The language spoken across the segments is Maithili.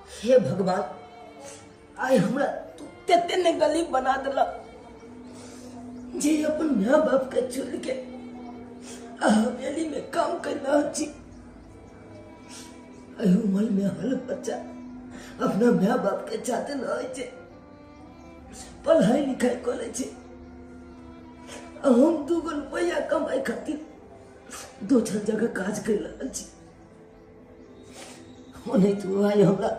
हे भगवान, आइ हमरा तू तते ने गरीब बना देलक जे अपन माय बाप के छोड़ के हवेली में काम कर रहल छी। एहि उम्र में हर बच्चा अपना माय बाप के चाहते रहै छै, पढ़ाई लिखाई करै छै। हम 2 गो रुपैआ कमाइ खातिर दोसर जगह काज कर रहल छी। ओनाहितो आइ हमरा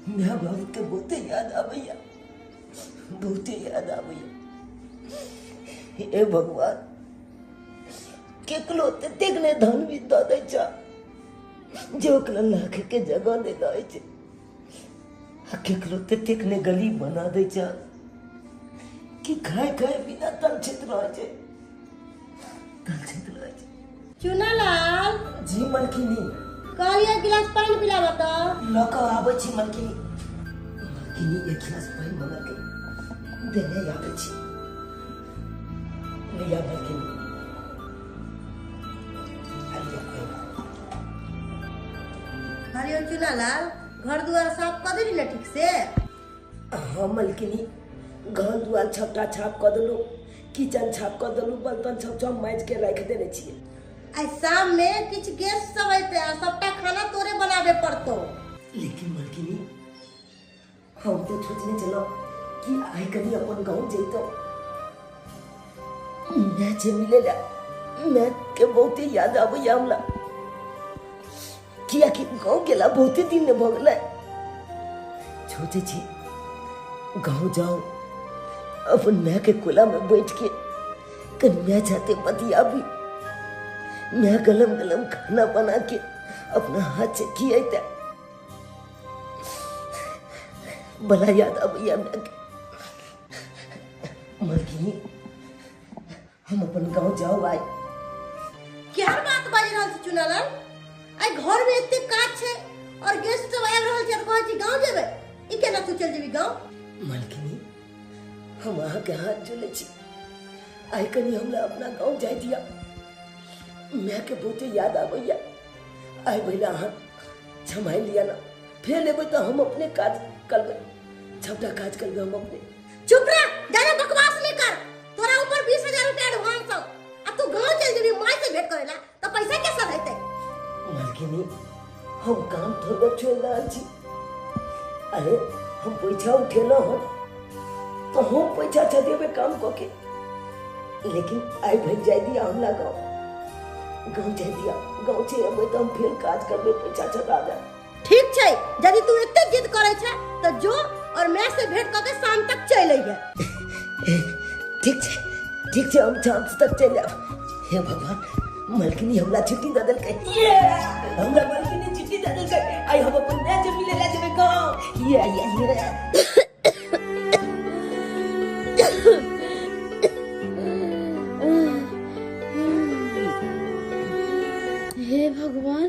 माय बाप के बहुते याद आबैया, बहुते याद आबैया। हे भगवान, केकरो ततेक ने धन भी दऽ दै छ जे ओकरा राखै के जगह नहि रहै छै, आ केकरो ततेक ने गरीब बना दै छ कि खाय खाय बिना तलछित रहै छै, तलछित रहै छै। चुनालाल जी मलकिनी, कहलियै गिलास पानि पिलाबऽ तऽ। लऽ कऽ आबै छी मलकिनी। मलकिनी एक गिलास पानि मंगलकै, देने आबै छी। लिया मलकिनी, हरिओ चुनालाल, घर दुआर साफ कऽ देली ने ठीक से? हाँ मलकिनी, घर दुआर छपटा छाप कऽ देलहुँ, किचन छाप कऽ देलहुँ, बर्तन सब सब माजि के राखि देने छियै। आइ शाम में किछु गेस्ट सब अयतै आ सबटा खाना तोरे बनाबे पड़तौ। लेकिन मलकिनी, हम तो सोचने छलहुँ कि आइ कनि अपन गाँव जैतहुँ, मैच मिले ला, मैच के बहुते याद आबैया हमरा, कियाकि गाँव गेला बहुते दिन भऽ गेलै। सोचै छी गाँव जाउ, अपन माय के कोला में बैठ के कनि माय साथे बतियाबी, माय गलम गलम खाना बना के अपना हाथ से खियैते। बड़ा याद आबैया माय के। मलकिनी, हम अपन गाँव जाउ आइ। केहन बात बाजि रहल छी चुनालाल? आइ घर में एते काज छै और गेस्ट सब आबि रहल छै, कहै छी गाँव जेबै, ई केना तू चलि जेबी गाँव? मलकिनी, हम अहाँके हाथ जोड़ै छी, आइ कनि हमरा अपना गाँव जाय दिअ, माय के बहुते याद आबैया। आइ भैला अहाँ सम्हारि लिअ ने, फेर एबै तऽ हम अपने काज करबै, सबटा काज करबै हम अपने। चुप रह, ज्यादा बकवास नहीं कर। तोरा ऊपर 20,000 रुपया एडवांस हौ आ तू गाँव चलि जेबी माय से भेंट करै ला, तऽ पैसा के सधेतै? मलकिनी, हम काम थोड़बे छोड़ि रहल छी। अरे हम पैसा उठेलहुँ हन तऽ हम पैसा छदेबै काम कऽ के, लेकिन आइ भरि जाय दिअ हमरा गाँव, गाँव जाय दिअ, गाँव से एबै तऽ हम फेर काज करबै, पैसा छदा देब। ठीक छै, यदि तू एते जिद करै छै तऽ जो और माय से भेंट कऽ के शाम तक चलि अइहे। ठीक छै, ठीक छै, हम शाम तक चलि आयब। हे भगवान, मलकिनी हमरा छुट्टी दऽ देलकै। हमरा मलकिनी छुट्टी दऽ देलकै, आइ हम अपन माय से मिले ला जेबै गाँव। ये ये ये। हे भगवान,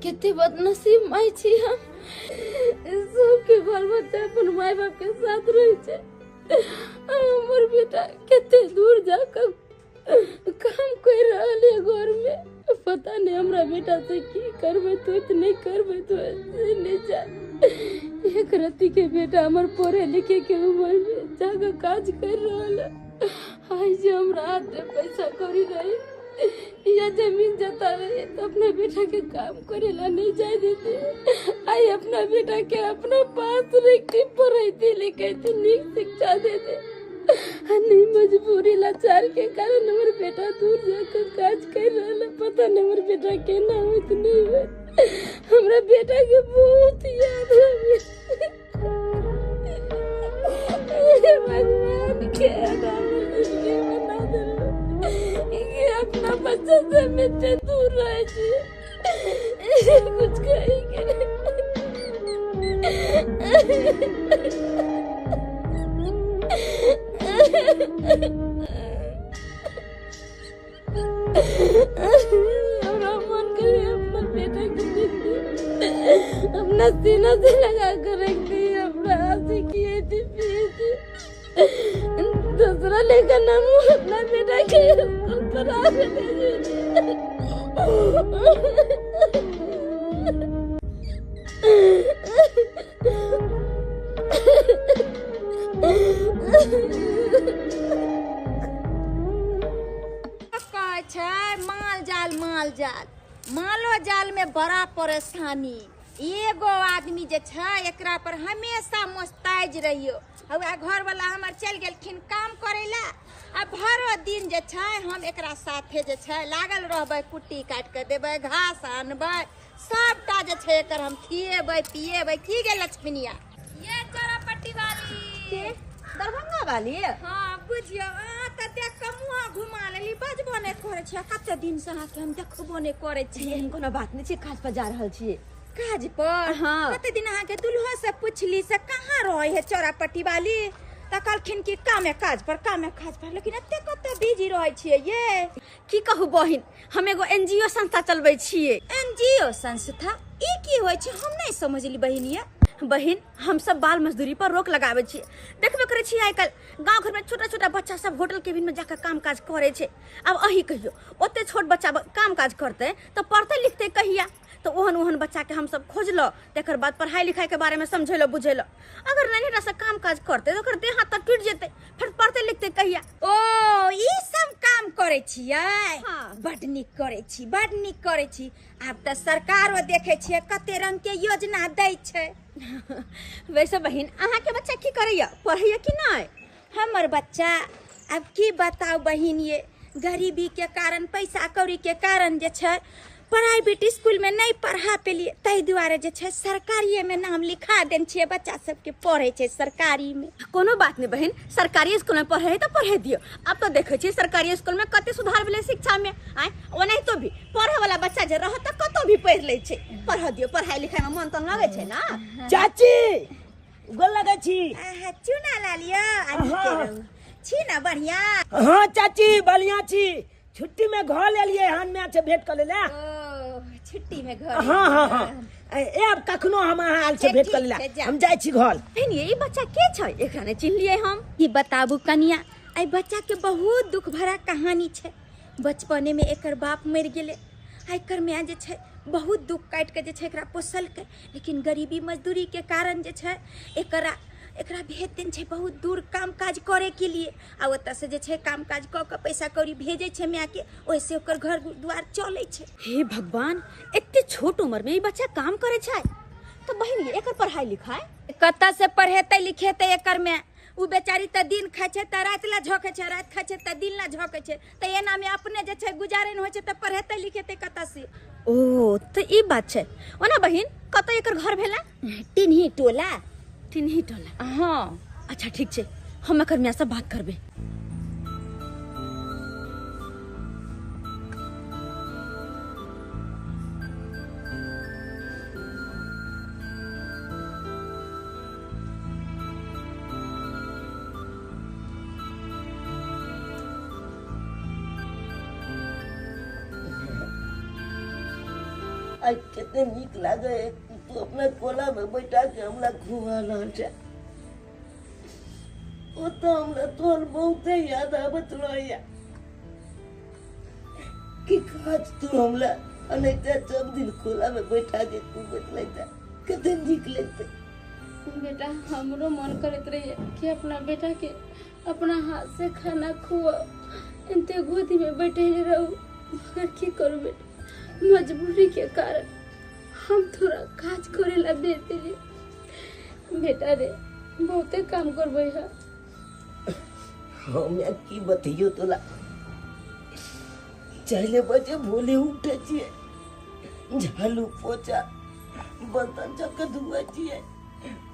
कते बदनसीब माय छी हम। सबके बाल बच्चा अपन माय बाप के साथ रहे छै, हमर बेटा कते दूर जाकर काम कर रहल है घर में। पता नहीं हमरा बेटा से की करबै, तो नहीं करबै तो नहीं जान। एक रत्ती के बेटा हमर पढ़े लिखे के उम्र में जाकर काज कर रहल है। आइ जे हमरा हाथ में पैसा कौड़ी रही या जमीन जता रही तो अपना बेटा के काम करेला नहीं जाए देते। आई अपना बेटा के अपना पास रखती, पढ़ती लिखती, नीक शिक्षा देते। नहीं मजबूरी लाचार के कारण हमर बेटा दूर जाकर काज कर रहा है। पता नहीं हमर बेटा केना होत नहीं होत। हमरा बेटा के बहुत याद आवे। भगवान के जिंदगी बना देलु कि अपना बच्चा से मिलते दूर रहे छी, कुछ कही के नहीं। हमरा मन करे अपना बेटा के देख दी, अपना सीना से लगा कर रख दी, अपना हाथ से किए थी पिए थी, दूसरा लेकर नाम अपना बेटा के स्कूल पर आ गए। मालो जाल में बड़ा परेशानी। एगो आदमी जे छै एकरा पर हमेशा मोस्ताइज रहियो। हौआ घर वाला हमर चलि गेलखिन काम करै ला, आ भरो दिन जे छै हम एकरा साथे जे छै लागल रहबै, कुट्टी काटि के देबै, घास आनबै, सबटा जे छै एकर हम खिएबै पिएबै। की गे लक्ष्मीनिया? ये चोरापट्टी वाली, दरभंगा वाली? हाँ बुझियौ, अहाँ तऽ देख कऽ मुँह घुमा लेली, बजबो नहि करै छियै। कते दिन से अहाँके हम देखबो नहि करै छियै। एहन कोनो बात नहि छै, काज पर जा रहल छियै। काज पर? हाँ। कते दिन अहाँके दुल्हो से पुछली से कहाँ रहै है चोरापट्टी वाली, तऽ कहलखिन कि कामे काज पर, कामे काज पर। लेकिन एते कते बिजी रहै छियै ये? की कहू बहिन, हम एगो एनजीओ संस्था चलबै छियै। एनजीओ संस्था ई की होइ छै हम नहि समझली बहिन। ये बहिन, हम सब बाल मजदूरी पर रोक लगाबै छियै। देखबे करै छियै आइ काल्हि गाँव घर में छोटा छोटा बच्चा सब होटल केबिन में जाकर काम काज करै छै। आब अही कहियौ, ओते छोट बच्चा काम काज करतै तऽ पढ़तै लिखतै कहिया? तऽ ओहन ओहन बच्चा के हम सब खोजलहुँ, तकर बाद पढ़ाई लिखाई के बारे में समझेलहुँ बुझेलहुँ। अगर नन्हेटा से काम काज करतै तऽ ओकर देह हाथ तऽ टूटि जेतै, फेर पढ़तै लिखतै कहिया? ओ ई सब काम करै छियै? हाँ। बड नीक करै छी, बड नीक करै छी। आब तऽ सरकारो देखै छियै कते रंग के योजना दै छै। वैसे बहिन, अहाँके बच्चा की करैया, पढ़ैया कि नहि? हमर बच्चा आब की बताउ बहिन, ये गरीबी के कारण, पैसा कौड़ी के कारण जे छै प्राइवेट स्कूल में नहीं पढ़ा पेलिए, ताहि दुआरे जे छै सरकारिये में नाम लिखा देने छियै। बच्चा सबके पढ़ै छै सरकारी में। कोनो बात नहीं बहिन, सरकारी स्कूल में पढ़े तऽ पढ़े दियौ। आब तऽ देखै छियै सरकारी स्कूल में कते सुधार भेलै शिक्षा में। आँय, ओनाहितो भी पढ़े वाला बच्चा जे रहत तऽ कतौ भी पढ़ि लै छै। पढ़ दियौ, पढ़ाई लिखाई में मन तन लगै छै ना। चाची गोल लगै छी। आहा, चूना ला लिअ आ नीके रहू। छी ना बढ़िया? हाँ चाची बढ़िया छी। छुट्टी में घर एलियै हन, मैं से भेंट कर ले। ओ छुट्टी में घर? हाँ हाँ हाँ, ए अब कखनो हम अहाँ आयल से भेंट कर ले। हम जाइ छी घर। बहिन, ये बच्चा के छै? एकरा नहि चिन्हलियै हम। ई बताबू कनिया, एहि बच्चा के बहुत दुख भरा कहानी छै। बचपने में एकर बाप मरि गेलै, आ एकर माय जे छै बहुत दुख काटि के जे छै एकरा पोसलकै, लेकिन गरीबी मजदूरी के कारण जे छै एकरा एकरा भेज देने छै बहुत दूर काम काज करे के लिए। आ ओतऽ से जे छै काम काज कऽ के पैसा कौड़ी भेजै छै माय के, ओहिसे ओकर घर द्वार चलै छै। हे भगवान, एते छोट उम्र में ई बच्चा काम करै छै? तऽ बहिन, एकर पढ़ाई लिखाई कतऽ से पढ़ेतै लिखेतै एकर माय? उ बेचारी तऽ दिन खाइ छै तऽ राति ला झोकै छै, राति खाइ छै तऽ दिन ला झोकै छै, तऽ एना में अपने जे छै गुजारे नहि होइ छै, तऽ पढ़ेतै लिखेतै कतऽ से? ओ तऽ ई बात छै। ओना बहिन, कतऽ एकर घर भेला? टिन्ही टोला। टिन्ही टोला? हाँ। अच्छा ठीक छै, हम एकर माय से बात करबै। आइ कते नीक लागे तू अपना कोला में बैठा के हमरा घुमा रहल छै। ओ तऽ हमरा तोहर बहुते याद आबत रहैया कि काज तू हमरा अनैते सब दिन कोला में बैठा के तू बैठलैता, कते नीक लगतै। बेटा, हमरो मन करैत रहिए कि अपना बेटा के अपना हाथ से खाना खुआ, एते गोदी में बैठे रहू। मगर की करू बेटा, मजबूरी के कारण हम थोड़ा काज करे ला भेज दिली। बेटा रे, बहुते काम करबै है। हम की बतैयो तोला, 4 बजे भोले उठे छियै, झाड़ू पोछा बर्तन सबके धुए छियै,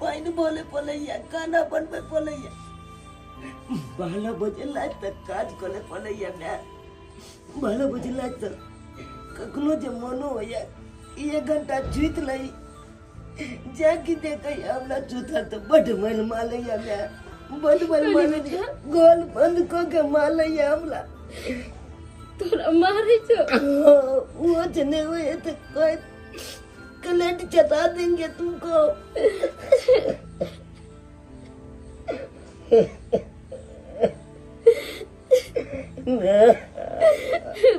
पानि भरे पड़ैया, खाना बनबे पड़ैया, 12 बजे राति तक काज करे पड़ैया। माय 12 बजे राति तक कखनो जे मनो होइया 1 घंटा सुति लै, जाकि देखै हमरा सुतल तऽ बड मन मारैया माय, बड मन मारैया, गोल बंद कऽ के मारैया हमरा। तोरा मारै छौ? वो जे नहीं हुए तो कोई कलेट चटा देंगे तुमको।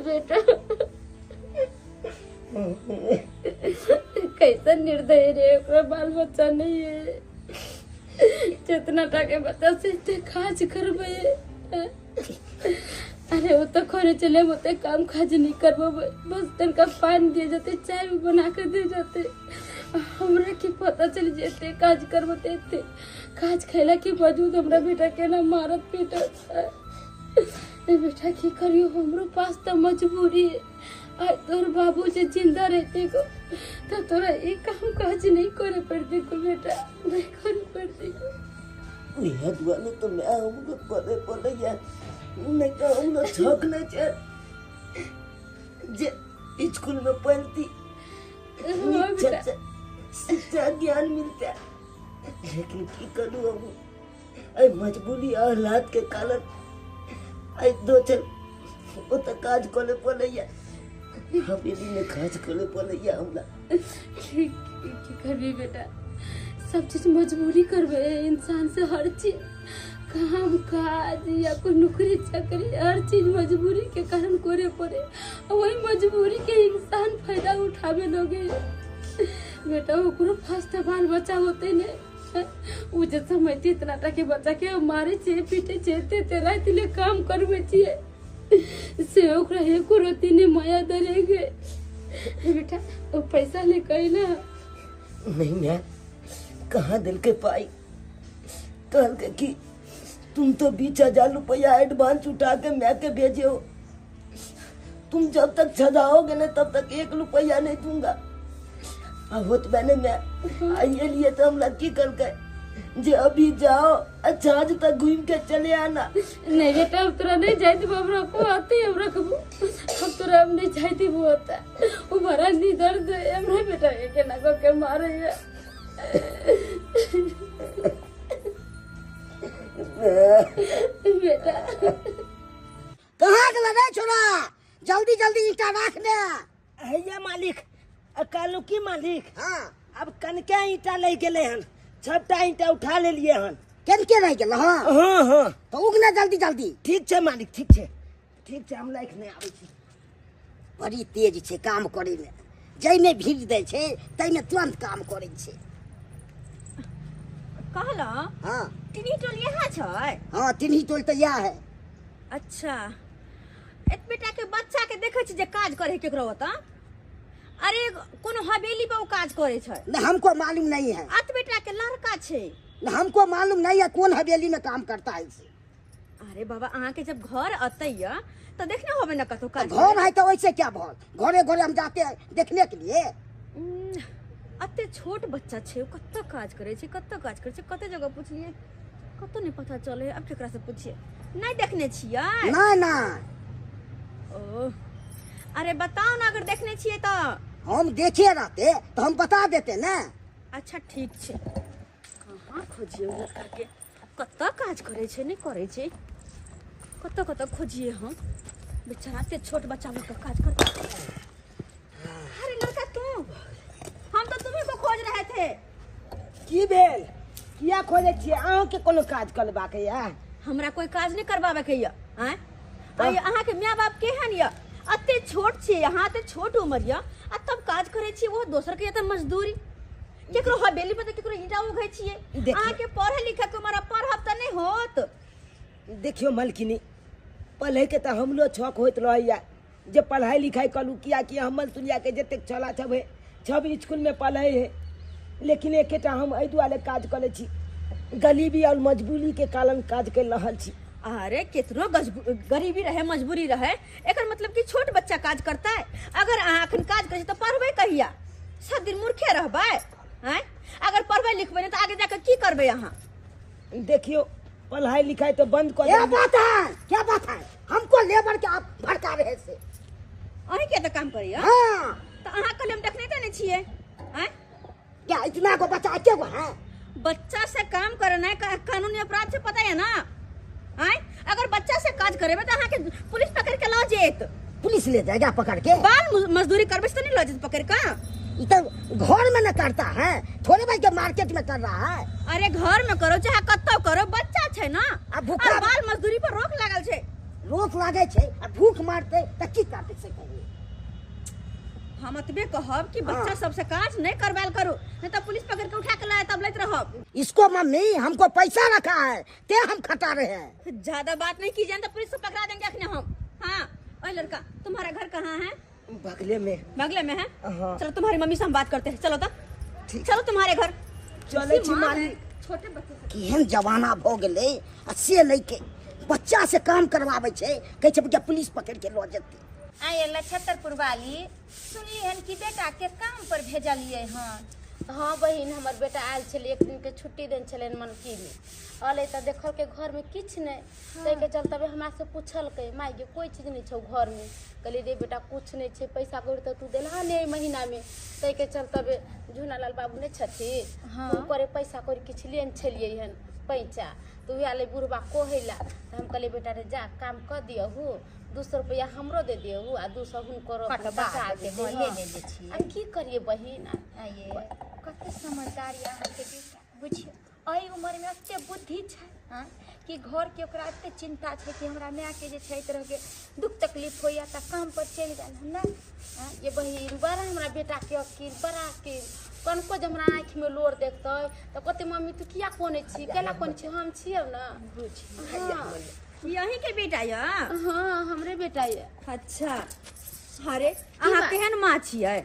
बेटा कैसा निर्दयी रे, ओकरा बाल बच्चा नहीं है, जितना टाके बच्चा से इतने काज करबे। अरे वो तो खोरे चले, हम ओते काम काज नहीं करबे, बस तनका पानी दे जाते, चाय भी बना के दे जाते। हमरा के पता चल जेते काज करबते एते काज खैला के बावजूद हमरा बेटा के ना मारत पीटत। ए बेटा की करियो, हमरो पास तो मजबूरी है। आज तोर बाबू जे जिंदा रहते को तो तोरा ये काम काज नहीं करे पड़ते को बेटा, नहीं करे पड़ते को। यह दुआने तो मैं हमको करे पड़े या नहीं तो हम ना छक नहीं छे जे स्कूल में पढ़ती शिक्षा ज्ञान मिलता, लेकिन की करूँ हम आई मजबूरी हालात के कारण आई दो चल वो तो काज करे पड़े या हवेली में काज करे पड़े या हमरा। की करबी बेटा, सब चीज मजबूरी करबे इंसान से, हर चीज काम काज या कोई नौकरी चाकरी हर चीज मजबूरी के कारण करे पड़े, वही मजबूरी के इंसान फायदा उठावे लगे बेटा। ओकरो फर्स्ट बाल बच्चा होते ने उ जे समझती इतना टा के बच्चा के मारे छे पीटे छे ते रात ले काम करबे छिए से ओकरा एको रोटी ने माया दरेगे बेटा। वो पैसा ले कैला नहीं, मैं कहाँ दिल के पाई कल के कि तुम तो 20,000 रुपया एडवांस उठा के मैं के भेजे हो, तुम जब तक सजाओगे ना तब तक 1 रुपया नहीं दूंगा। अब होत मैंने मैं ये लिए तो हम लड़की कर गए जे अभी जाओ अच्छा आज तक घूम के चले आना। नहीं बेटा अब तोरा नहीं जाए देबो, हमरा को आते हम रखबो, अब तोरा हम नहीं जाए देबो। होता वो बड़ा नी दर्द है हमरा बेटा के केना को के मारे है बेटा। कहाँ गेल रे छोरा, जल्दी जल्दी ईंटा राख दे। हैया मालिक कहलू की मालिक, हाँ अब कनके ईंटा ले गेले हन, 6टा ईंटा उठा ले लिए हन। कनके रह गेल? हाँ हाँ हाँ तो उगना जल्दी जल्दी। ठीक छै मालिक, ठीक छै ठीक छै, हम लाइक नहीं आबै छी। बड़ी तेज छै काम करे में, जाहिमे भीड़ दै छै ताहिमे तुरंत काम करे छै। कहला हाँ तिन्ही टोल यहाँ छै? हाँ तिन्ही टोल तो यह है। अच्छा एक बेटा के बच्चा के देखे छी जे काज करे केकरो ओतऽ, अरे कोनो हवेली पर वो काज करे छै। न हमको मालूम नहीं है। अत बेटा के लड़का छै। न हमको मालूम नहीं है कौन हवेली में काम करता है इसे। अरे बाबा अहाँ के जब घर अतैया तो देखने होबे न कतौ काज। घर है तो वैसे क्या भल, घरे घरे हम जाते हैं देखने के लिए। अते छोट बच्चा छै, कतऽ काज करे छै, कतऽ काज करे छै, कते जगह पुछलिए कतौ नहीं पता चले। अब केकरा से पुछिए, नहीं देखने छियै? ना ना। ओ अरे बताओ ना अगर देखने छियै तो। हम देखे रहते तो हम बता देते ना। अच्छा ठीक छै। कहाँ खोजिए लड़का के, कतऽ काज करे छै नहीं करे छै, कतऽ कतऽ खोजिए हम। बेचारा एते छोट बच्चा लऽ कऽ काज कर। अरे लड़का तू, हम तो तुम्ही को खोज रहे थे। की भेल, किया खोजे छियै? अहाँ के कोनो काज करबाक या? हमरा कोई काज नहीं करबाबे के या। आँय अहाँ के my बाप केहन या? अते छोट छियै अहाँ, अते छोट उम्र या आ तब काज करे छियै वो दोसर के तऽ मजदूरी। केकरो हवेली पर तऽ केकरो ईंटा उघै छियै। अहाँ के पढ़े लिखे के उम्र, पढ़ब तऽ नहीं होत। देखियो मलकिनी, पढ़े के तऽ हमरो शौक होइत रहैया जे पढ़ाई लिखाई करू, किया कि हमर तुलिया के जतेक छला छब है सब स्कूल में पढ़े है, लेकिन एकेटा हम एहि दुआरे काज करै छी, गरीबी और मजबूरी के कारण काज कर रहल छी। अरे कितनो गरीबी रहे मजबूरी रहे, एकर मतलब कि छोट बच्चा काज करता है। अगर अहाँ अखन काज करै छी तऽ पढ़बै कहिया? सब दिन मूर्खे रहबै? आँय अगर पढ़बै लिखबै नहीं तऽ आगे जाके की करबै अहाँ? देखियो पढ़ाई लिखाई तो बंद कर। क्या बात है, क्या बात है, हमको लेबर के आप भड़का रहे से। अहीं के तऽ काम करिया? हाँ तऽ अहाँ कहलियै हम देखने तऽ नहीं छियै। आँय क्या इतना को बच्चा के गो है? बच्चा से काम करना कानूनी अपराध से पता है ना। आँय अगर बच्चा से काज करेबै तऽ अहाँ के पुलिस पकड़ के लऽ जेत। पुलिस ले जाएगा पकड़ के? बाल मजदूरी करबै से नहीं लऽ जेत पकड़ के। ई तो घर में न करता है, थोड़े भाई के मार्केट में कर रहा है। अरे घर में करो चाहे कतौ करो, बच्चा छै ना। आ भूखा बाल मजदूरी पर रोक लागल छै। रोक लागे छै आ भूख मारते त की करते से कहू। हम एतबे कहब कि बच्चा सबसे काज नहीं करवाल करो, नहीं तो पुलिस पकड़ के उठा के लाए तब लैत रहब। इसको मम्मी हमको पैसा रखा है ते हम खटा रहे हैं। ज्यादा बात नहीं की जाए तो पुलिस को पकड़ा देंगे अखने हम। हाँ ओए लड़का, तुम्हारा घर कहाँ है? बगले में। बगले में है? हाँ। चलो तुम्हारी मम्मी से हम बात करते हैं, चलो तो चलो तुम्हारे घर चले छी मालिक। छोटे बच्चे केहन जमाना भ गेलै आ से लैके बच्चा से काम करवाबै छै, कहै छै पुलिस पकड़ के लऽ जेतै। आये लछतरपुर वाली, सुनली हन कि बेटा के काम पर भेजलिए हन। हाँ बहिन, हमर बेटा आयल छलै, एक दिन के छुट्टी देने छलनि मनकीमे, अलै तऽ देखलकै घरमे किछु नहि। हाँ। ताहिके चलते हमरा से पूछलकै, माय गे कोइ चीज नहि छौ घरमे। कहलियै रे बेटा कुछ नहि छै, पैसा कौड़ी तऽ तू देलहा नहि एहि महीनामे। ताहिके चलते झुनालाल बाबू नहि छथिन। हाँ। हुनकरे पैसा कौड़ी किछु लेने छलियै हन पैसा, तऽ उएह लै बुढ़बा कहै ला। तऽ हम कहलियै बेटा रे जा काम कऽ दियहु, 200 रुपैआ हमरो दे दियहु आ 200 हुनकरो बचा दे। आ की करियै बहिन, कते समझदारी अहाँके बेटा, बुझियौ एहि उमरमे एते बुद्धि छै कि घरके ओकरा एते चिंता छै कि हमरा मायके जे छै एहि तरहके दुख तकलीफ होइए तऽ काम पर चलि गेल हन ने। ये बहिन बड़ा हमरा बेटाके अकील, बड़ा अकील। कनको जे हमरा आँखिमे लोर देखतै तऽ कहतै मम्मी तू किया कोनै छी, केला कोनै छी, हम छियौ ने। यही के बेटा यऽ? हाँ हमरे बेटा यऽ। अच्छा, अरे अहाँ केहन माँ छियै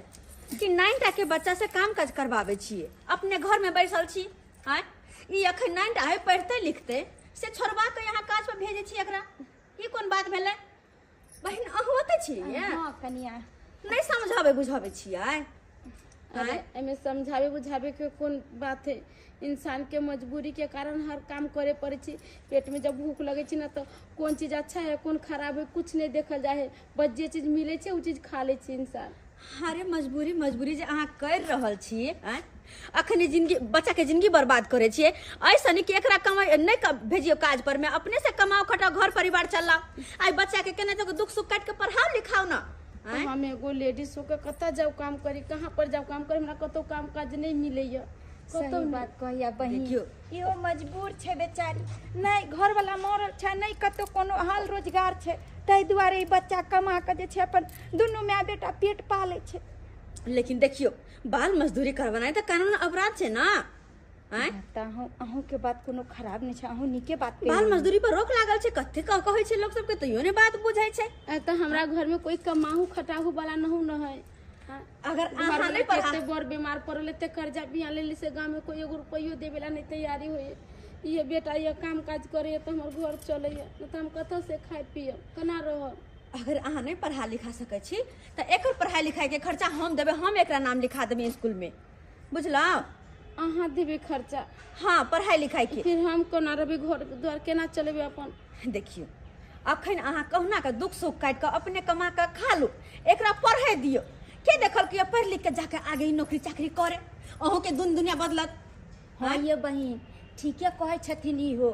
कि 9 टा के बच्चा से काम काज करबाबै छियै, अपने घर में बैसल छी। आँय ई अखन 9 टा है, पढ़ते लिखते से छोड़बा के यहाँ काज पर भेजै छी एकरा, ई कोन बात भेलै बहिन? अहूँ ओतऽ छियै? हाँ कनिया। नहि समझाबै बुझाबै छियै? अरे एहिमे समझाबै बुझाबै के कोन बात है, इंसान के मजबूरी के कारण हर काम करे पड़े छै। पेट में जब भूख लगे छै ना तो कौन चीज अच्छा है कौन खराब है कुछ नहीं देखल जाए है, बस जे चीज मिले छै उ चीज खा ले छै इंसान। अरे मजबूरी मजबूरी जे अहाँ कर रहल छी, अखन जिंदगी बच्चा के जिंदगी बर्बाद करे छियै। ऐसा नहीं कि एकरा कमाई नहीं भेजियो काज पर में, अपने से कमाओ खटाओ घर परिवार चलाओ। आई बच्चा के केना तो दुख सुख काट के पढ़ाओ लिखाओ ना। हम एगो लेडीज होके कतऽ जाउ काम करी, कहाँ पर जाउ काम करी, हमरा कतौ काम काज नहीं मिलैया। सही बात कहिया बहिन, इहो मजबूर छै बेचारी, नहीं घर वाला मरल छै, नहीं कतौ कोनो हाल रोजगार छै, ताहि दुआरे ई बच्चा कमा के जे छै अपन दुनू माय बेटा पेट पालै छै। लेकिन देखियो बाल मजदूरी करवाना तऽ कानून अपराध छै ना। तऽ अहूँ के बात कोनो खराब नहीं छै, अहूँ नीके बात। बाल मजदूरी पर रोक लागल छै, कते कहै छै लोक सबके तैयो ने बात बुझै छै। तऽ हमरा घर में कोई कमाहू खटाहू वाला नहू न है। अगर अहाँ नहीं पढ़ा बड़ बीमार पड़ल एते कर्जा बिया लेली से गाँव में कोई एगो रुपैयो देवे ला नहीं तैयारी होइए। ये बेटा ये काम काज करे तो हमर घर चलैए, नहीं तो हम कतऽ से खाए पियब, केना रहब। अगर अहाँ नहीं पढ़ा लिखा सकै छी तऽ एकर पढ़ाई लिखाई के खर्चा हम देबै, हम एकरा नाम लिखा देबै स्कूल में, बुझलहुँ? अहाँ देबै खर्चा? हाँ पढ़ाई लिखाई के। फिर हम कोना रहबै, घर द्वार केना चलेबै अपन? देखियौ अखन अहाँ कहुना के दुख सुख काटि कऽ अपने कमा कऽ खा लू, एकरा पढ़े दियौ। के देखल कि पढ़ लिख के जाके आगे नौकरी चाकरी करे, अहूँ के दुनिया बदलत। हाँ ये बहिन ठीके कहै छथिन इहो,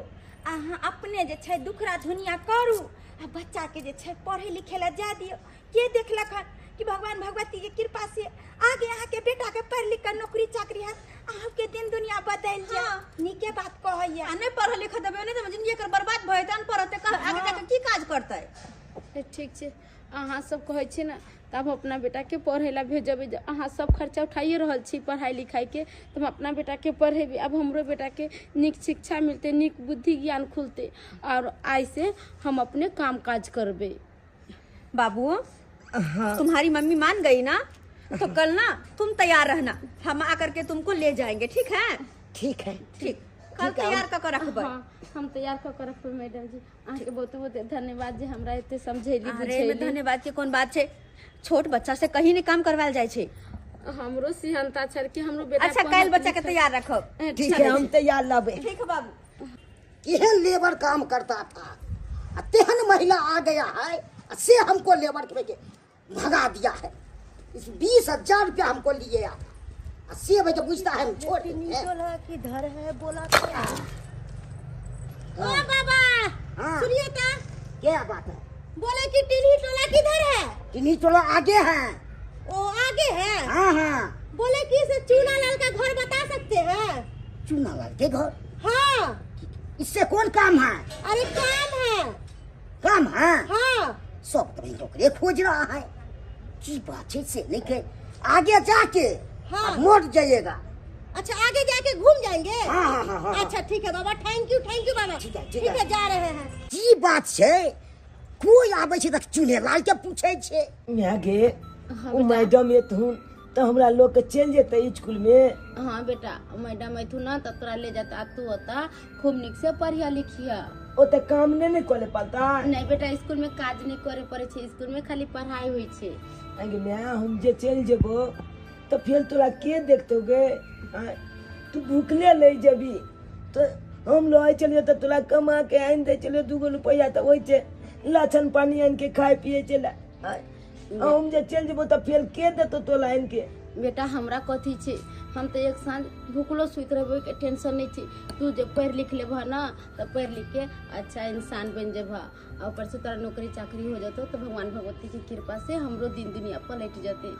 अहाँ अपने जे छै दुखरा धुनिया करू आ बच्चा के जे छै पढ़े लिखे ला जा दियौ। के देखलक हन कि भगवान भगवती के कृपा से आगे अहाँ के बेटा के पढ़ लिख के नौकरी चाकरी हैत, अहाँ के दिन दुनिया बदलि जायत। नीके बात कहैया। आ नहीं पढ़ लिख देबै नहीं तऽ जिंदगी एकर बर्बाद भऽ जेतै, अनपढ़ होतै आगे जाके की काज करतै? ठीक छै, अहाँ सब कहै छी ने तब हम अपना बेटाके पढ़ै ला भेजबै। अहाँ सब खर्चा उठाइए रहल छी पढ़ाई लिखाईके, तऽ हम अपना बेटाके पढ़ेबै। अब हमरो बेटाके नीक शिक्षा मिलतै, नीक बुद्धि ज्ञान खुलतै, और आइ से हम अपने काम काज करबै। बाबू तुम्हारी मम्मी मान गई ना तो कल ना तुम तैयार रहना, हम आकर के तुमको ले जाएंगे, ठीक है? ठीक है, ठीक। कल तैयार कऽ रखबै। हाँ, हम तैयार कऽ के रखबै मैडम जी। अहाँके बहुत बहुत धन्यवाद जे हमरा एते समझेली बुझेली। अरे धन्यवाद के कोन बात छै, छोट बच्चा से कहीं नहीं काम करवाल जाइ छै। हमरो सिहनता छै कि हमरो बेटा। अच्छा कल बच्चा के तैयार रखो। ठीक है, हम तैयार लाबे। ठीक है बाबू। केहन लेबर काम करता था, तेहन महिला आ गया है से हमको लेबर के भगा दिया है। इस 20,000 रुपया हमको लिए आता से भाई तो पूछता है हम छोड़ किधर है बोला ओ बाबा। हाँ। सुनिए तो क्या बात है? बोले कि टिन्ही टोला किधर है? टिन्ही टोला आगे है। ओ आगे है? हाँ हाँ। बोले कि इसे चूनालाल का घर बता सकते हैं? चूनालाल के घर? हाँ। इससे कौन काम है? अरे काम है। काम है? हाँ। सब तो नौकरी खोज रहा है, की बात है से नहीं के आगे जाके हाँ। मोड़ जाइएगा। अच्छा आगे जाके घूम जाएंगे? हाँ हाँ हाँ हाँ। अच्छा ठीक है बाबा, thank you, thank you बाबा। ठीक है, ठीक है, जा रहे हैं। की बात है, कोई आबै छै तऽ चुनेलाल के पूछै छै। माय गे, ओ मैडम एथुन तऽ हमरा लोग के चलि जेतै स्कूल में। हाँ बेटा, मैडम एथुन ना तऽ तोरा ले जाता, आ तू ओता खूब नीक से पढ़िया लिखिया। ओते काम नहीं ने करे पड़ता? नहीं बेटा, स्कूल में काज नहीं करे पड़े छै, स्कूल में खाली पढ़ाई होइ छै। अगे माय, हम जे चलि जेबो तऽ फेर तोरा के देखतो गे? तू भूखले ले जेबी तो हम लय चलियो तऽ तोरा कमा के आनि दै चलियो 2 गो रुपैआ, तऽ ओहि से लछन पानी आनि के खाय पिए चला। हम जे चलि जेबो तऽ फेर के देतो तोरा आनि के? बेटा हमरा कथी छै, हम तऽ एक साँझ भूखलो सुति रहबै के टेंशन नहीं छै। तू जे पढ़ि लिख लेबह ना तऽ पढ़ि लिख के अच्छा इंसान बनि जेबह, आ ऊपर से तोरा नौकरी चाकरी हो जेतौ तऽ भगवान भगवती के कृपा से हमरो दिन दुनिया पलटि जेतै।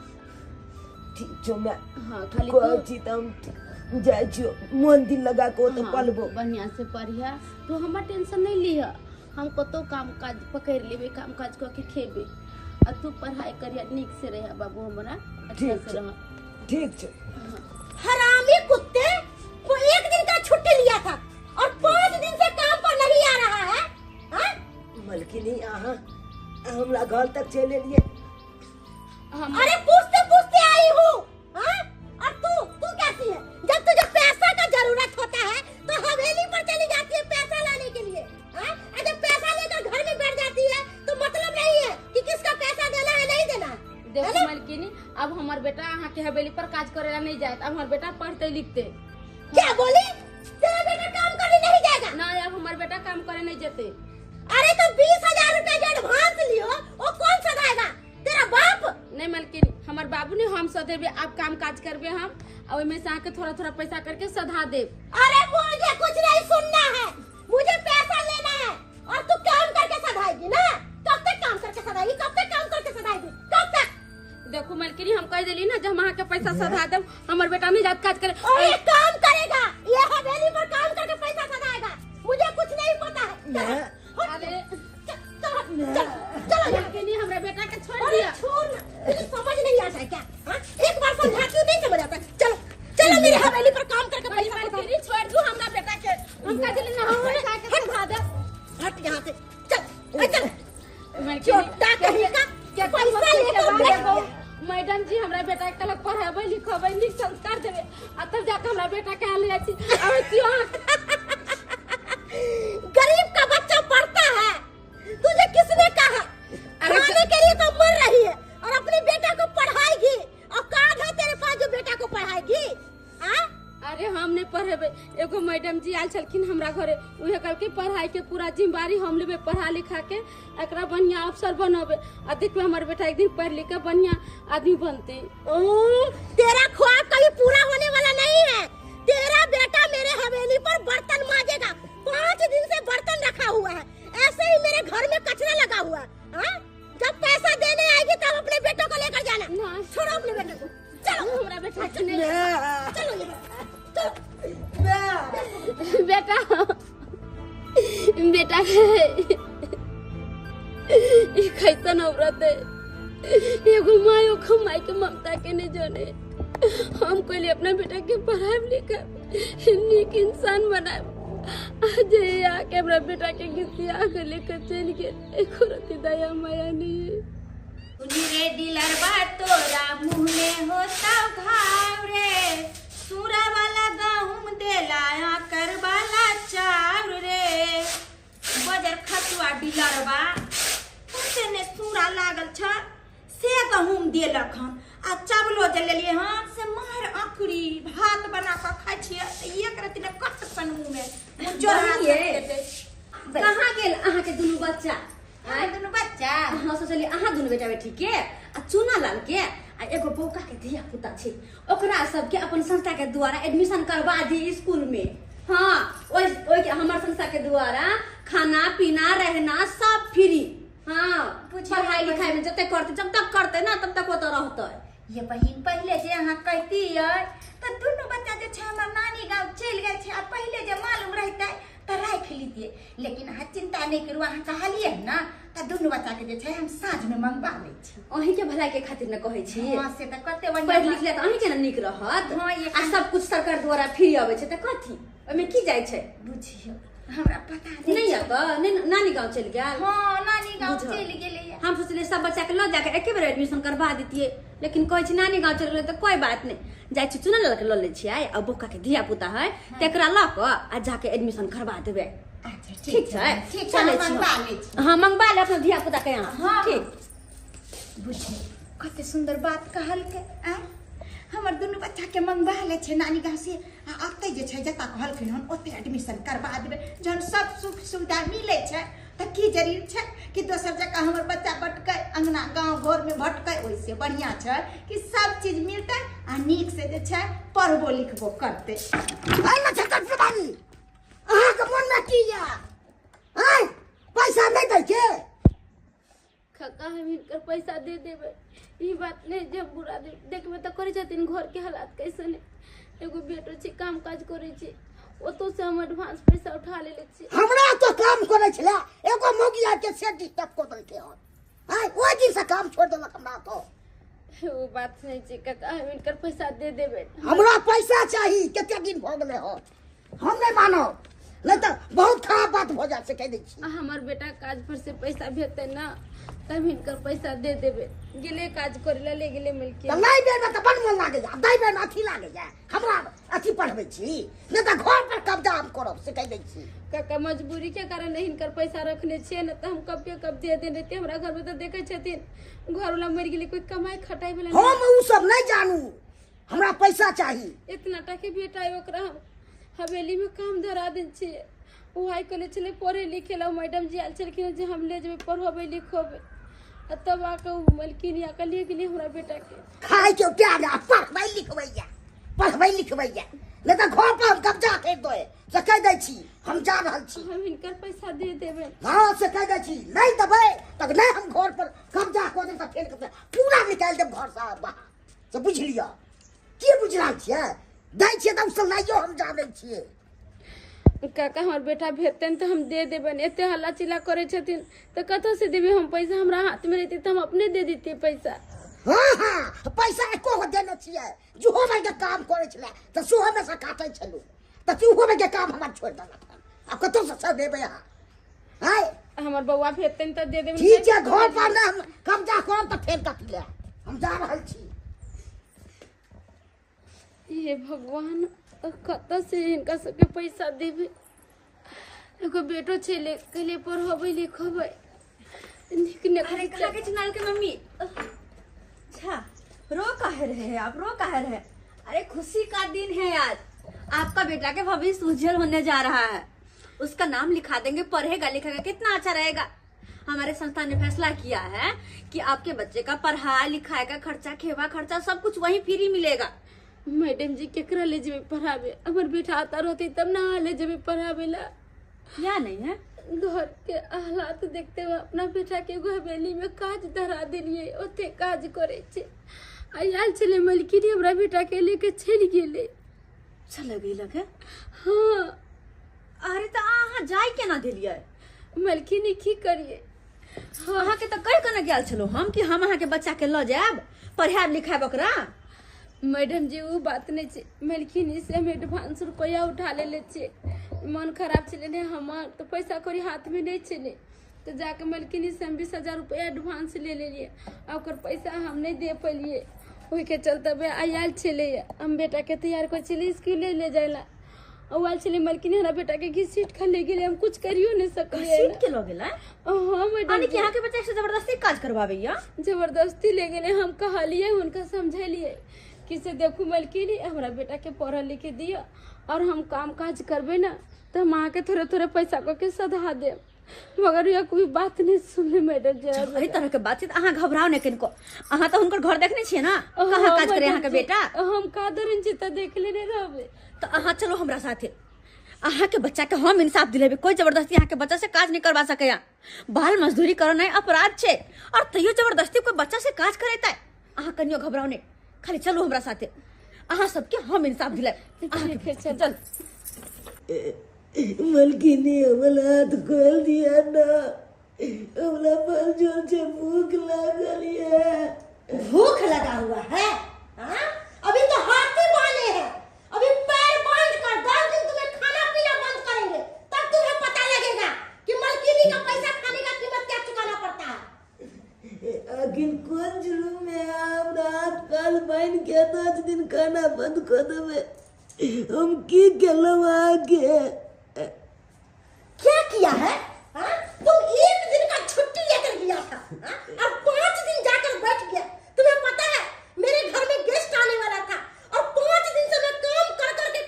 ठीक छौ माय। हाँ, खाली कहै छी तऽ हम जाइ छियौ, मन दिल लगा के ओतऽ पढ़बो। बढ़िया से पढ़िह, तू हमर टेंशन नहीं लिह, हम कतौ काम काज पकड़ि लेबै, काम काज कऽ के खेबै, आ तू पढ़ाई करिह, नीक से रह बाबू, हमरा अच्छा से रह। ठीक छै। हरामी कुत्ते को एक दिन का छुट्टी लिया था और 5 दिन से काम पर नहीं आ रहा है। हाँ? मलकिनी अहाँ हमरा घर तक चलि एलियै। अरे पूछते पूछते आई हूँ। हाँ? और तू तू कैसी है? जब तुझे पैसा का जरूरत होता है तो हवेली पर चली जाती है पैसा लाने के लिए। हाँ? और जब पैसा लेकर घर में बैठ जाती है तो मतलब नहीं है कि किसका पैसा देना है नहीं देना है। देखो मलकिनी, अब हमार बेटा अहाँ के हवेली पर काज करेला नहीं जाए, अब हमार बेटा पढ़ते लिखते। क्या बोली? तेरा बेटा काम करने नहीं जाएगा? ना, अब हमार बेटा काम करे नहीं जेते। अरे तो 20,000 रुपया जो एडवांस लियो वो कौन सदाएगा? तेरा बाप? नहीं मलकिनी, हमार बाबू ने हम सदेबे, आप काम काज करबे हम, और ओइमे से आके थोड़ा थोड़ा पैसा करके सधा देब। अरे मुझे कुछ नहीं सुनना है, मुझे पैसा लेना है, और तू काम करके सधाएगी ना? कब तक काम करके सधाएगी? कब तक काम करके सधाएगी? कब तक? देखो मलकिनी, हम कह देली ना जब हम अहाँ के पैसा सधा देब, हमर बेटा नहीं जात काज करे। और ये काम करेगा, ये हवेली पर काम करके पैसा सधाएगा, मुझे कुछ नहीं पता है। अरे चलो चलो मलकिनी, हमरा बेटा के छोड़ दिया। छोड़ ना, तुझे समझ नहीं आता है क्या? हाँ? एक बार समझाती हूँ नहीं समझ आता। चलो चलो मेरे हवेली पर काम करके पैसा। मलकिनी छोड़ दू हमरा बेटा के, हम कह देली ना हम पैसा के सधा देब। हट यहाँ से, चल चल। छोटा कहीं का पैसा लेकर बैठ गया। मैडम जी हमरा बेटा के कहलक पढ़ेबै लिखबै नीक संस्कार देबै, आ तब जाके हमरा बेटा के ले जाइ छी। गरीब का बच्चा पढ़ता है, तुझे किसने कहा? खाने के लिए तो मर रही है और अपने बेटा को पढ़ाएगी, औकात है तेरे पास जो बेटा को पढ़ाएगी? हाँ? अरे हम नहीं पढ़ेबै, एगो मैडम जी आयल छलखिन हमरा घरे, उहे कहलकै पढ़ाई के पूरा जिम्मेवारी हम लेबै, पढ़ा लिखा के एकरा बढ़िया अफसर बनबै, आ देखबै हमर बेटा एक दिन पढ़ लिख के बढ़िया आदमी बनते। ओ, तेरा ख्वाब कभी पूरा होने वाला नहीं है। तेरा बेटा मेरे हवेली पर बर्तन मांजेगा, 5 दिन से बर्तन रखा हुआ है, ऐसे ही मेरे घर में कचरा लगा हुआ है। हाँ? जब पैसा देने आएगी तब अपने बेटों को लेकर जाना। छोड़ो अपने बेटे को, चलो हमरा बेटा के नहीं, चलो चलो। बेटा बेटा ई कैसन औरत है, एगो माय ओखो माय के ममता के नहीं जाने। हम कहली अपना बेटा के पढ़ाब लिखाब नीक इंसान बनाब, आज आके हमरा बेटा के घिसिया के लेकर चलि गेल, एको रति दया माया नहीं है। रे डीलरबा तोरा मुँह में होता घाव रे, सूरा वाला गहूम देला आकर वाला चाउर रे। बजर खसुआ डीलरबा तुमसे ने सूरा लागल छ से गहूम देलक हन, आ चावलो जे लेलियै हन से मार अकरी भात बना कऽ खाइ छियै तऽ एक रति ने कट सन मुँह में जोर। कहाँ गेल अहाँ के दुनू बच्चा? अहाँ दुनू बच्चा? हाँ, सोचलियै अहाँ दुनू बेटा बेटी के आ चूना लाल के आ एगो बौका के धिया पुता छै, ओकरा सबके अपन संस्था के द्वारा एडमिशन करवा दी स्कूल में। हाँ, ओहि हमर संस्था के द्वारा खाना पीना रहना सब फ्री। हाँ, पढ़ाई लिखाई में जते करते जब तक करते ना तब तक ओतऽ रहतै। ये बहिन पहिले जे अहाँ कहतियै तऽ दुनू बच्चा जे छै हमर नानी गाँव चलि गेल छै, आ पहिले जे मालूम रहितै तऽ राखि लितियै, लेकिन अहाँ चिंता नहि करू, अहाँ कहलियै ने तऽ दुनू बच्चा के जे छै हम साँझ में मंगवा लै छी। अहीं के भलाई के खातिर ने कहै छी। हाँ, से तऽ कते बढ़िया पढ़ि लिख ले तऽ अहीं के ने नीक रहत। हाँ, आ सब कुछ सरकार द्वारा फ्री अबै छै तऽ कथी ओहिमे की जाइ छै? बुझियौ हमरा पता नहीं नहीं। अब नहीं, नानी गांव चल गया। हाँ, नानी गांव बुझल। चलि गेलै। हम सोचलिए सब बच्चा के लऽ जाके एके बेर एडमिशन करवा दितिए, लेकिन कहै छी नानी गांव चल गेलै तऽ कोई बात नहीं, जाइ छी चुनल लऽ के लऽ लै छियै आ बौका के धिया पुता है तेकरा लऽ कऽ आ जाके एडमिशन करवा देबै। अच्छा ठीक छै, ठीक छै, चलै हम छी। मंगवा लै छी। हाँ, मंगवा ले अपना धिया पुता के यहाँ। हाँ। ठीक। बुझी कते सुंदर बात कहलकै। आँय, हमर दुनू बच्चा के मंगवा लै छै नानी गाँव से आ ओतै जे छै जतऽ कहलखिन हन ओतै एडमिशन करवा देबै। जहन सब सुख सुविधा मिलै छै तऽ की जरूरी छै कि दोसर जगह हमर बच्चा भटकै, अंगना गाँव घरमे भटकै? ओहिसे बढ़िआँ छै कि सब चीज मिलतै आ नीक से जे छै पढ़बो लिखबो करतै। आइ नक्षत्र प्रधानी, अहाँके मोनमे की यऽ? आँय, पैसा नहि दै छै? काका, हम हिनकर पैसा दे देबै, ई बात नहीं जे हम बुरा दे। देखबै तऽ करै छथिन घर के हालात कैसन है। एगो बेटो छै, काम काज करै छै, ओतौ से हम एडवांस पैसा उठा लेले छी। हमरा तो काम करै छलै एगो मौगिया के से डिस्टर्ब कऽ देलकै हन। आँय, ओहि दिन से काम छोड़ि देलक हमरा तो। ओ बात नहीं छै काका, हम हिनकर पैसा दे देबै। हमरा पैसा चाही, कते दिन भऽ गेलै हन। हम नहि मानब, नहि तऽ बहुत खराब बात भऽ जायत, से कहि दै छी। आ हमर बेटा काज पर से पैसा भेजतै ना तब हिनकर पैसा दे देबै। गेलै काज करे ला, ले गेलै मिलके। तऽ नहि बेरमे तऽ बड़ मोन लागैया, दै बेरमे अथी लागैया। हमरा अथी पढ़बै छी, नहि तऽ घर पर कब्जा हम करब, से कहि दै छी। काका, मजबूरी के कारण हिनकर पैसा रखने छियै, न तऽ हम कब के कब दे देने रहितियै। हमरा घर में तऽ देखै छथिन, घर वाला मरि गेलै, कोई कमाई खटाई वाला हम ओ सब नहि जानू, हमरा पैसा चाही। इतना टा के बेटा है, ओकरा हम हवेली में काम धरा देने छियै। ओ आइ कहले छलै पढ़े लिखे ला, मैडम जी आयल छलखिन जे हम ले जेबै पढ़ेबै लिखेबै, आ तब आके ओ मलकिन आके ले गेलै हमरा बेटा के। खाय के प्यार आ पढ़बै लिखबैया, पढ़बै लिखबैया, नहि तऽ घर पर हम कब्जा करि दे, से कहि दै छी। हम जा रहल छी। हम हिनकर पैसा दे देबै। हाँ, से कहि दै छी, नहि देबै तऽ नहि हम घर पर कब्जा कऽ देब तऽ फेर पूरा निकालि देब घर से बाहर, से बुझि लिअ। की बुझि रहल छियै? दै छियै तऽ ओ लाइयो हम जानै छियै। काका, हमर बेटा भेजतनि तऽ हम दे देबनि। एते हल्ला चिल्ला करै छथिन तऽ कतऽ से देबै हम पैसा? हमरा हाथ में रहतै तऽ हम अपने दे दितियै पैसा। हाँ हाँ, पैसा एको गो देने छियै? जुहो के काम करै छलै तऽ सेहोमे से काटै छलहुँ, तऽ सेहोमे के काम हमर छोड़ि देलक हन। आब कतऽसँ से देबै अहाँ? आँय, हमर बौआ भेजतनि तऽ दे देबनि। ठीक छै, घर पर नहि हम कब्जा करब तऽ फेर कथी लए। हम जा रहल छी। हे भगवान, कतऽ से हिनका सबके पैसा देबै? एगो बेटो छै, ले कहलियै पढ़ेबै लिखेबै नीक अरे नौकरी। कहाँ के चुनाल के मम्मी? अच्छा, रो काहे रहे हैं आप? रो काहे रहे? अरे खुशी का दिन है आज, आपका बेटा के भविष्य उज्जवल होने जा रहा है। उसका नाम लिखा देंगे, पढ़ेगा लिखेगा, कितना अच्छा रहेगा। हमारे संस्था ने फैसला किया है कि आपके बच्चे का पढ़ाई लिखाई का खर्चा, खेवा खर्चा सब कुछ वहीं फ्री मिलेगा। मैडम जी, केकरा ले जेबै पढ़ाबे? हमर बेटा आता रहतै तब ना अहाँ ले जेबै पढ़ाबे ला। या नहीं है? घर के हालात देखते हुए अपना बेटा के एगो हवेली में काज धरा देलियै, ओते काज करै छै। आ आयल छलै मलकिनी, हमरा बेटा के लेके चलि गेलै। चल गई लगे? हाँ। अरे तो अहाँ जाय केना देलियै? मलकिनी की करियै? हाँ, अहाँके तऽ कहि केना गेल छलहुँ हम कि हम अहाँके बच्चा के लऽ जायब, पढ़ायब लिखायब ओकरा। मैडम जी, ओ बात नहीं छै, मलकिनी से हम एडवांस रुपया उठा लेले छियै। मन खराब छलै ने हमर, तऽ पैसा कौड़ी हाथमे नहि छलै, तऽ जाके मलकिनी से हम 20,000 रुपया एडवांस ले लेलियै आ ओकर पैसा हम नहि दे पेलियै। ओहिके चलते बे आयल छलै, हम बेटाके तैयार करै छलियै इसकुले ले जाय ला, ओ आयल छलै मलकिनी, हमरा बेटाके घिसीट कऽ ले गेलै। हम कुछ करियो नहि सकलियै। घसीट के लऽ गेलै? हाँ मैडम यानी कि जी। अहाँके बच्चा से जबरदस्ती काज करवाबैया? जबरदस्ती ले गेलै। हम कहलियै, हुनका समझेलियै कि से देखू मलकिनी, हमरा बेटाके पढ़ऽ लिखे दिअ और हम काम काज करबै ने तऽ हम अहाँके थोड़े थोड़े पैसा कऽ के सधा देब, मगर यह कोई बात नहीं सुनले मैडम जी। एहि तरह के बातचीत, अहाँ घबराउ नहि कनिको। अहाँ तऽ हुनकर घर देखने छियै ना, कहाँ काज करे अहाँके बेटा? हम का धरन छी तऽ देखले नहि रहबै। तऽ अहाँ चलो हमरा साथे, अहाँके बच्चा के हम इंसाफ दिलेबै। कोई जबरदस्ती अहाँके बच्चा से काज नहीं करवा सकैया। बाल मजदूरी करनाइ अपराध छै और तैयो जबरदस्ती कोई बच्चा से काज करेतै? अहाँ कनियो घबराउ नहि, खाली चलू हमरा साथे, अहाँ सबके हम इंसाफ दिलायब। ठीक है, चल। चल। मलकिनी, हमर हाथ खोल दिया ना, हमरा बड़ जोर से भूख लागल ये। भूख लगा हुआ है, हाँ? अभी तो हाथी बांधे हैं, अभी पैर बांध कर 10 दिन तुम्हें खाना पीना बंद करेंगे तब तुम्हें दिन खाना बंद कऽ देबै। हम की केलहुँ अहाँके? क्या किया है? हाँ? तुम एक दिन का छुट्टी लेकर गया था, हाँ? अब 5 दिन जाकर बैठ गया। तुम्हें पता है मेरे घर में गेस्ट आने वाला था और 5 दिन से मैं काम कर करके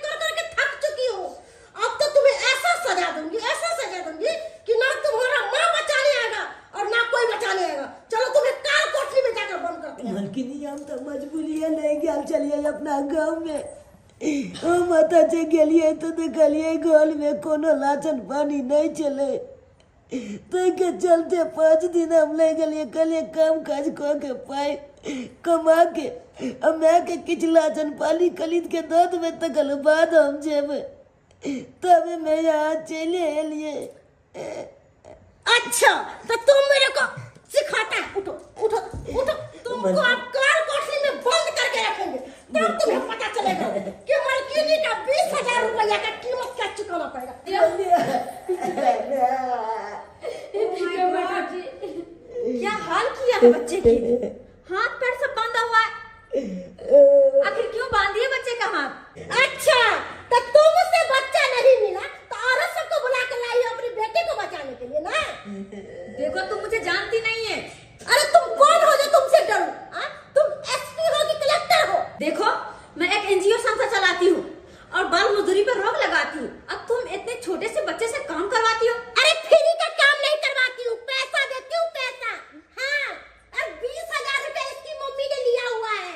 थक चुकी हूँ। अब तो तुम्हें ऐसा सजा दूंगी, ऐसा सजा दूंगी कि ना तुम्हारा माँ बचाने आएगा और ना कोई बचाने आएगा। चलो तुम्हें काल कोठरी में जाकर बंद कर दिया। मलकिनी हम तो मजबूरी है नहीं गया, चलिए अपना गाँव में। हम अतः जे गेलिए तो देखलिए घर में कोनो लाचन पानी नहीं चले, ताहिके चलते 5 दिन हम ले गेलिए। कहलिए काम काज कऽ के पाइ कमा के आ मायके किछु लाचन पानी खरीद के दऽ देबै, तकर बाद हम जेबै। तब मैं यहाँ चले एलिए। अच्छा तो तुम मेरे को सिखाता है? उठो उठो उठो, तुमको आप कार कोठरी में बंद करके रखेंगे, तब तुम्हें पता चलेगा कि मलकिनी का 20,000 रुपया का कीमत क्या चुकाना पड़ेगा। क्या हाल किया है बच्चे की, हाथ पैर सब बांधा हुआ है। आखिर क्यों बांधी है बच्चे का हाथ? अच्छा तो तुमसे बच्चा नहीं मिला तो औरत सबको बुला कर लाई हो अपने बेटे को बचाने के लिए ना? देखो तुम मुझे जानती नहीं है। अरे तुम कौन हो जो तुमसे डरूं? तुम एसपी हो कि कलेक्टर हो? देखो मैं एक एनजीओ संस्था चलाती हूँ और बाल मजदूरी पर रोक लगाती हूँ, अब तुम इतने छोटे से बच्चे से काम करवाती हो। अरे फ्री का काम नहीं करवाती हूँ, पैसा देती हूँ, पैसा। हाँ, और 20,000 रुपया इसकी मम्मी ने लिया हुआ है।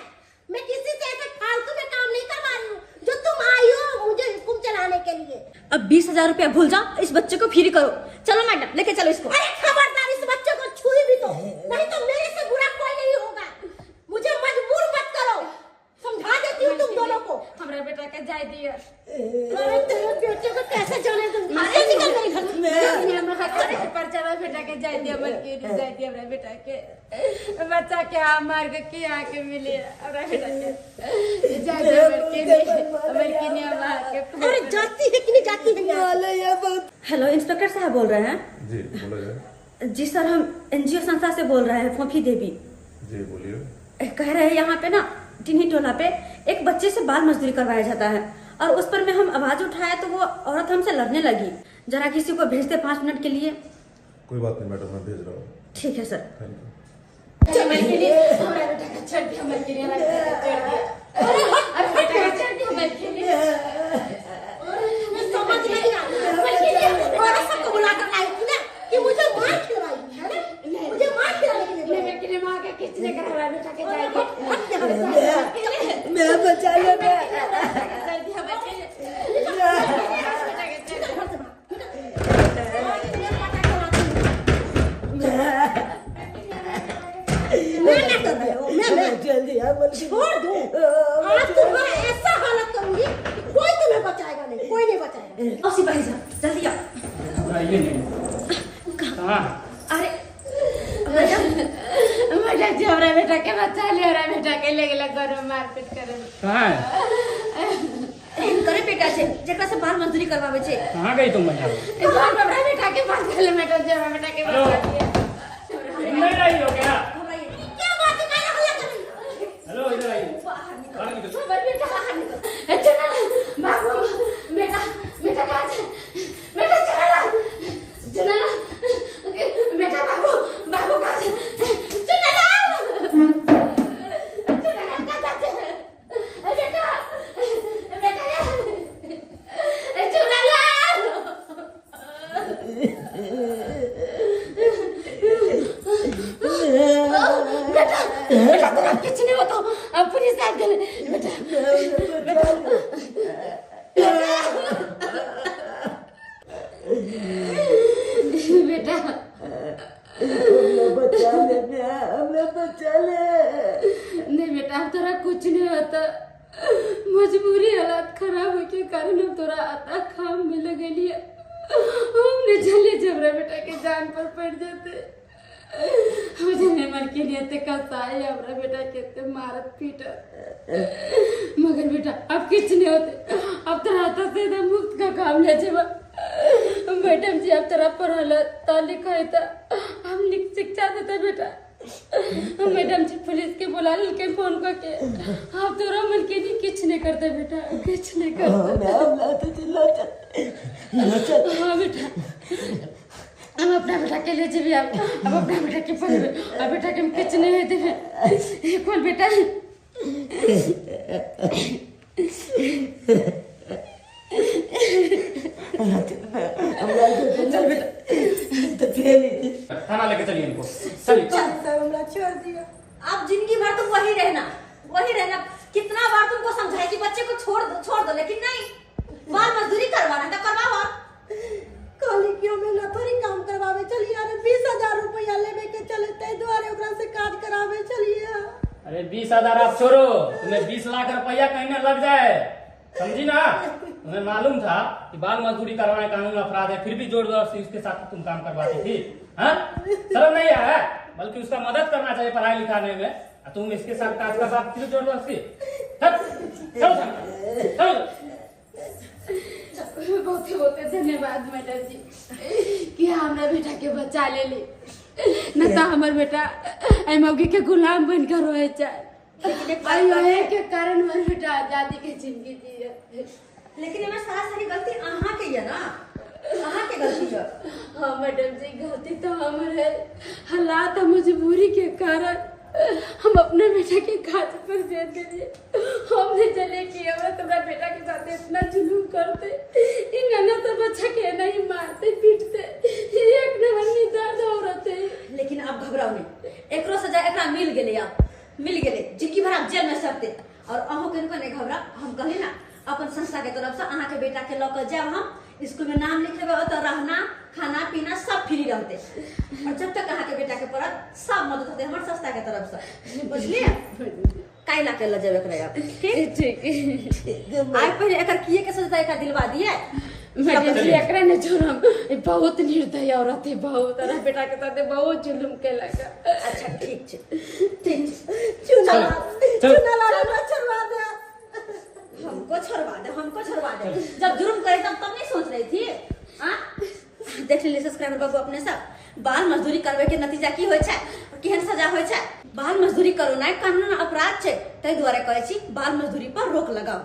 मैं किसी से ऐसे फालतू में काम नहीं करवा रही हूँ जो तुम आई हो मुझे हुक्म चलाने के लिए। अब 20,000 रुपया भूल जाओ, इस बच्चे को फ्री करो। चलो मैडम लेके चलो इसको। अरे खबरदार इस बच्चे को छुई भी तो नहीं तो मेरे से बुरा कोई नहीं होगा। मुझे मजबूर मत करो, समझा देती हूँ तुम दोनों को। हमरा बेटा के जाय दिया। अरे तेरे बेटे को कैसे जाने दूंगी? निकल मेरे घर से। हमरा परचावा बेटा के जाय दिया, मलकिनी जाय दिया हमरा बेटा के। बच्चा के मार के के आके मिले हमरा बेटा के जाय दिया मलकिनी, मलकिनी मार के। अरे जाती है कि नहीं जाती है? हेलो इंस्पेक्टर साहब बोल रहे हैं? जी बोला जाए। जी सर हम एनजीओ संस्था से बोल रहे हैं, फोफी देवी। जी बोलिए। कह रहे हैं यहाँ पे ना टिन्ही टोला पे एक बच्चे से बाल मजदूरी करवाया जाता है और उस पर में हम आवाज उठाया तो वो औरत हमसे लड़ने लगी। जरा किसी को भेजते 5 मिनट के लिए। कोई बात नहीं मैडम, मैं भेज रहा हूँ। ठीक है सर, thank you. समझ नहीं आ रहा, सबको बुला कर लाई थी ना कि मुझे मार खिलवाई है ना, मुझे मार खिलाने के लिए। मैं बचा ले, मैं जल्दी छोड़ दो। आज तुम्हारा ऐसा हालत करूंगी कि कोई तुम्हें बचाएगा नहीं, कोई नहीं बचाएगा। और सिपाही साहब जल्दी आओ। कहाँ? अरे बेटा जी हमरा बेटा के बचा ले, हमरा बेटा के ले गेला घर में मारपीट करे। कहाँ है? करे बेटा छे जेकरा से बाल मजदूरी करवावे छे। कहाँ गई तुम महिला? हमरा बेटा के बचा ले मैडम जी, हमरा बेटा के बचा ले। तुम नहीं आई हो क्या? क्या बात है, काहे हल्ला कर रही? हेलो इधर आइए, बाहर निकलो। हमर बेटा बाहर निकलो। अच्छा ना बाबू, बेटा बेटा कहाँ छे? बेटा चला चला बेटा, बाबू बाबू कहाँ छे? चला चला कहाँ छे? बेटा बेटा चला। बेटा बेटा तेरा कुछ नहीं होता, अब पुलिस आ गई। बेटा बेटा बेटा बचा ले, हमें बचा ले। नहीं बेटा अब तोरा कुछ नहीं होता, मजबूरी हालात खराब हो के कारण हम तोरा आता खाम में लगलिए। हमने चले जबरा बेटा के जान पर पड़ जाते। हम जाने मर के लिए ते कसाई हमरा बेटा के ते मारत पीटत, मगर बेटा अब कुछ नहीं होते। अब तोरा आता से एकदम मुक्त का काम ले जेबा। मैडम जी अब तोरा पढ़ल ता लिखाई ता हम लिख शिक्षा देते बेटा। मैडम जी पुलिस के बुला लेलकै फोन कऽ के। आब तोरा मन के नहीं किछु नहीं करते बेटा, किछु नहीं करते। हाँ मैम, ला तो चल, ला चल, ला चल। हाँ बेटा, हम अपना बेटा के ले जेबे। अब अब अपना बेटा के पढ़बे, अब बेटा के हम किछु नहीं होय देबे। कौन बेटा? चल बेटा, तो फेल थाना लेके चलिए इनको, चलिए। हमरा छोड़ दिया। अब जिंदगी भर तुम वही रहना, वही रहना। कितना बार तुमको समझाए कि बच्चे को छोड़ दो, छोड़ दो, लेकिन नहीं, बाल मजदूरी करवाना है तो करवाओ। और कहली कि हमें ना थोड़ी काम करवावे चलिए। अरे 20,000 रुपया लेवे के चले, तै दुआरे ओकरा से काज करावे चलिए। अरे 20,000 आप छोड़ो, तुम्हें 20 लाख रुपया कहीं ना लग जाए, समझी ना? तुम्हें मालूम था कि बाल मजदूरी करवाने कानून अपराध है, फिर भी जोर जोर से उसके साथ तुम काम करवाती थी। हाँ, शर्म नहीं आया? बल्कि उसका मदद करना चाहिए पढ़ाई लिखाने में, और तुम इसके साथ काज करवाती थी जोर जोर से। चलो चलो। बहुत बहुत धन्यवाद मैडम जी कि हमरा बेटा के बचा ले ली, न तो हमर बेटा एहि मौगी के गुलाम बनकर रहे चाहे। लेकिन एक बात ओहे के कारण हमर बेटा आजादी के जिंदगी जिए। लेकिन एमे सारा सारी गलती अहाँ के ये ना, अहाँ के गलती है। हाँ मैडम जी, गलती तो हमर है। हालात मजबूरी के कारण हम अपने बेटा के काज पर भेज दिए। हम नहीं चले कि हमरा तुम्हारा बेटा के साथ इतना जुलूम करते, इन नाना तो बच्चा के नहीं मारते पीटते, एक नंबर में दर्द औरत है। लेकिन आप घबराओ नहीं, एकरो सजा एकरा मिल गेले, आप मिल गेले, जिंदगी भर आप जेल में सकते। और अहूँ के नहीं घबरा, हम कहली ना अपन संस्था के तरफ से अहाँ के बेटा के लऽ के जाब, हम स्कूल में नाम लिखेबे, ओतऽ रहना खाना पीना सब फ्री रहते, और जब तक अहाँ के बेटा के पढ़त सब मदद होते हमर संस्था के तरफ से, बुझलिए? काल्हि के लऽ जेबै एकरा आप, ठीक? ठीक। आइ पहिले एकर किए के सजा एकरा दिलवा दिए। मैडम जी एकरा नहीं छोड़म, बहुत निर्दयी औरत है, बहुत और बेटा के साथ बहुत जुल्म केलक। अच्छा ठीक छै, ठीक छै। चुना चुना हमरा छोड़वा दे, हमको छोड़वा दे, हमको छोड़वा दे। जब जुर्म करे तब तब नहीं सोच रही थी। हाँ देख लेली सब्सक्राइबर बाबू अपने सब, बाल मजदूरी करवे के नतीजा की होय छै, केहन सजा होय छै। बाल मजदूरी करोनाइ कानून अपराध छै, ताहि दुआरे कहै छी बाल मजदूरी पर रोक लगाओ।